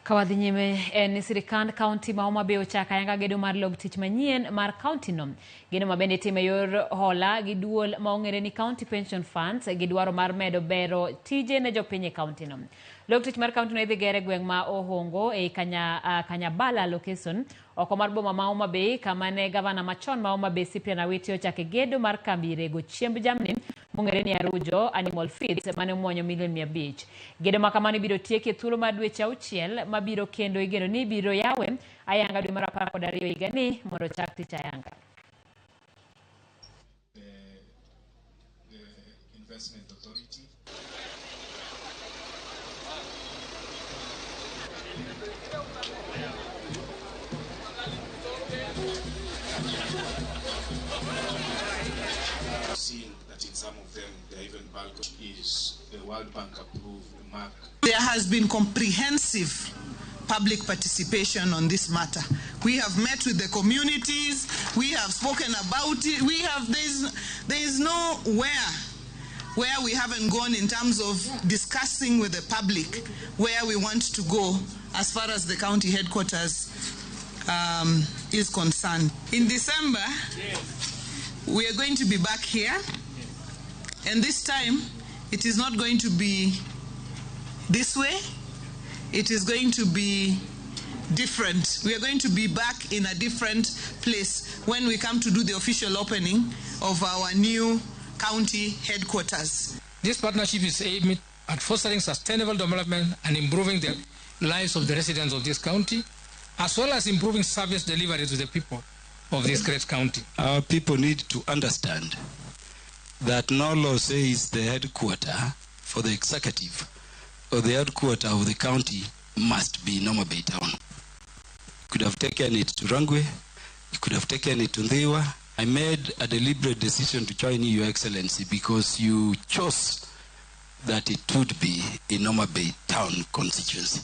Kawadhi nyime en ni sirikand kaunti ma Homa Bay ochako ayanga gedo mar log tich manyien mar kaunti no. Gedo ma bende itimo e yor hola gi duol ma ong'ere ni County Pension Funds gi dwaro mar medo bero tije ne jopiny e kaunti no. Log tich mar kaunti no idhi ger e gweng' ma Ohongo ei Kanyabala location oko mar boma ma Homa Bay kama ne gavana machon ma Homa Bay Cyprian Awiti ochake gedo mar kambi rego chiemb jamni mong'ere ni Arujo Animal Feeds mane omuonyo milion 500. Gedo ma kamano ibiro tieki e thuolo mar dweche 6 mabiro kendo igeno ni ibiro yawe ayanga dwe mar 12 higani mondo ochak tich ayanga. The Investment Authority. Seen that in some of them, they are even balcony is the World Bank approved mark. There has been comprehensive public participation on this matter. We have met with the communities, we have spoken about it, there is nowhere where we haven't gone in terms of discussing with the public where we want to go as far as the county headquarters is concerned. In December, we are going to be back here, and this time it is not going to be this way. It is going to be different. We are going to be back in a different place when we come to do the official opening of our new county headquarters. This partnership is aimed at fostering sustainable development and improving the lives of the residents of this county, as well as improving service delivery to the people of this great county. Our people need to understand that no law says the headquarters for the executive or the headquarters of the county must be in Homa Bay town. You could have taken it to Rangwe, you could have taken it to Ndhiwa. I made a deliberate decision to join you, Your Excellency, because you chose that it would be in Homa Bay town constituency.